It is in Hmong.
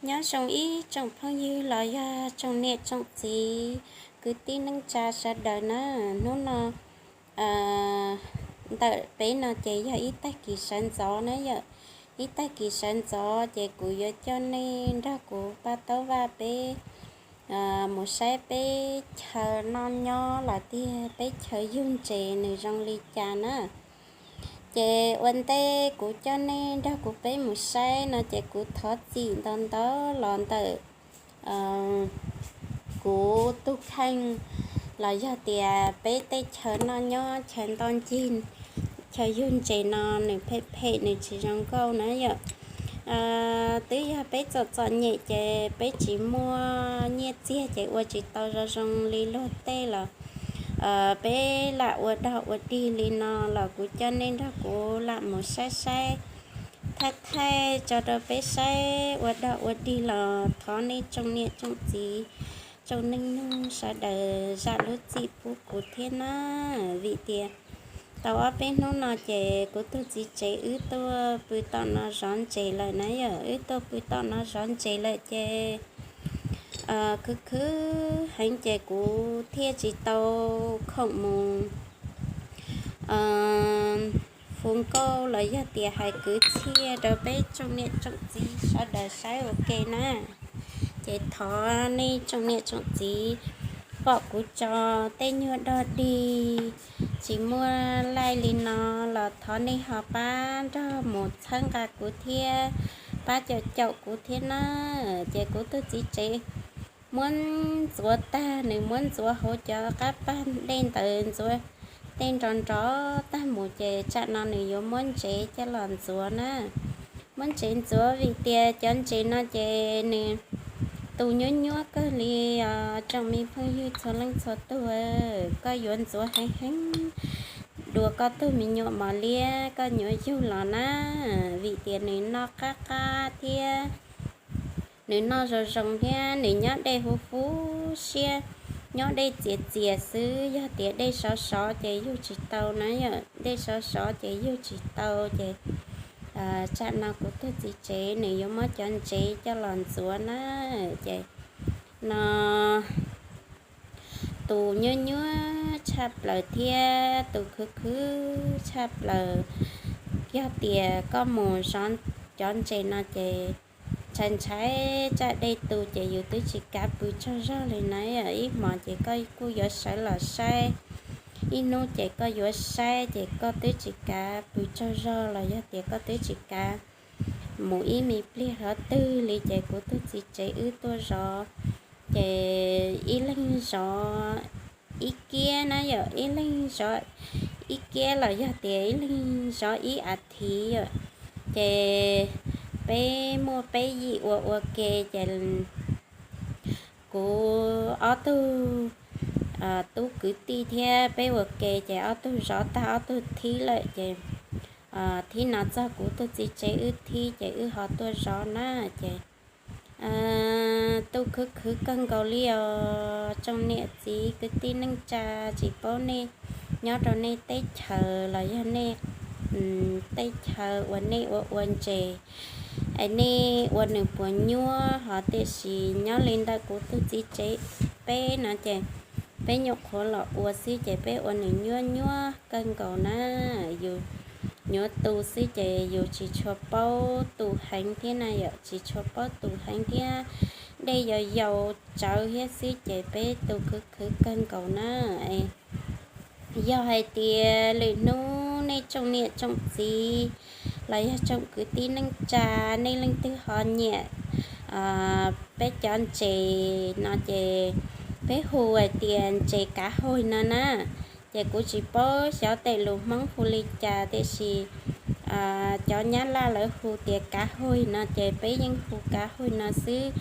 Nyob zoo ib tsoom phooj ywg los yog tsoom niam tsoom txiv, kwv tij neej tsa sawv daws na. Hnub no ntawm peb no ces yog ib tag kis sawv ntxov na yom. Ib tag kis sawv ntxov ces kuv yuav coj nej nrog kuv pab taub vaj peb mus saib peb chaw noj nyob los tiag peb chaw yug ntses nws zoo li cas na. Ces ua ntej kuv coj nej nrog kuv peb mus saib no ces kuv thov txim ntau ntau los ntawm kuv tus kheej los yog tias peb tej chaw noj nyob chaw ntoj ncig, chaw yug ntses no nws phem phem nws tsis zoo nkauj na yom. Twb yog peb txom txom nyem ces peb tsis muaj nyiaj txiag ces ua tsis tau zoo zoo li luag tej los peb lam ua dog ua dig li no los kuv coj nej nrog kuv lam mus saib saib, thaij thaij tso rau peb saib ua dog ua dig los thov nej tsoom niam tsoom txiv, tsoom neej nyoog sawv daws zam lub txim pub kuv thiab na. Vim tias tau ob peb hnub no ces kuv tus txiv tsev wb tuaj pw tom no zov ntses lawm na yom. Wb tuaj pw tom no zov ntses lawm ces khwv khwv heev ces kuv thiaj tsis tau khoom mus hu nkauj los yog tias hais kwv txhiaj rau peb tsoom niam tsoom txiv sawv daws saib ua ke na. Ces thov nej tsoom niam tsoom txiv pom kuv tso tej nyuag dog dig tsis muaj laij li no los thov nej ho pab nrog mus txhawb nqa kuv thiab pab caum caum kuv thiab na. Ces kuv tus txiv tsev muab ntxuav tag, nws muab ntxuav hauv cov qab pag dej ntawd, ntxuav tej nrov nrov tag mus ces tsam no nws yuav muab ntsev coj los ntxuav na. Muab ntsev ntxuav vim tias cov ntses no ces nws tus nyuab nyuab kawg li os tsoom me phooj ywg txhua leej txhua tug. Koj yuav ntxuav heev heev dua koj tug me nyuam mos liab koj nyuam yug los na, vim tias nws noj qab qab thiab nws noj zoo zoo thiab nws nyob dej huv huv siab, nyob dej txias txias xwb. Yog tias dej sov sov ces yug tsis tau na yom, dej sov sov ces yug tsis tau ces tsam no kuv tus txiv tsev nws yuav muab cov ntsev coj los ntxuav na. Ces no tus nyuab nyuab tshaj plaws thiab tus khwv khwv tshaj plaws. Yog tias koj mus zov cov ntses no ces ntshai ntshai tsam dej tu ces yus twb tsis kav pw tsaug zog li na. Ib hmos ces koj kuj yuav sawv los saib, ib hnub ces koj yuav saib ces koj twb tsis kav pw tsaug zog los yog tias koj twb tsis kav mus ib me pliag hov twg li ces kuv tus txiv tsev wb tuaj zov ces ib leeg zov ib kiab na yom, ib leeg zov ib kiab los yog tias ib leeg zov ib as thiv yom. Ces peb muaj peb yim ua ua ke ces kuv ob tug tub kwv tij thiab peb ua ke ces ob tug zov tag ob tug thib lawm ces thib no txog kuv tus txiv tsev wb thib ces wb ho tuaj zov na. Ces tu khwv khwv kawg nkaus li os tsoom niam txiv kwv tij neej tsa, tsis paub nej nyob rau nej teb chaws los yog nej tej chaw uas nej ua ua ntses es nej ua nws puas nyuab hos, tiam sis nyob li ntawm kuv tus txiv tsev peb no ces peb nyuam qhuav los ua xwb ces peb ua nws nyuab nyuab kawg nkaus na. Yus nyuam tu xwb ces yus tsis tshua paub tu heev thiab na yom, tsis tshua paub tu heev thiab, dej yau yau tsawv thiab xwb ces peb tu khwv khwv kawg nkaus na. Yog hais tias lwm hnub nej tsoom niam tsoom txiv los yog tsoom kwv tij neej tsa, nej leej twg ho nyiam peb cov ntses no ces peb hu hais tias ntses kav hauj no na. Ces kuv tsis paub xyov tej lus Hmoob hu li cas, tiam sis cov Nyab Laj lawv hu tias kav hauj no ces peb yeej hu kav hauj no xwb.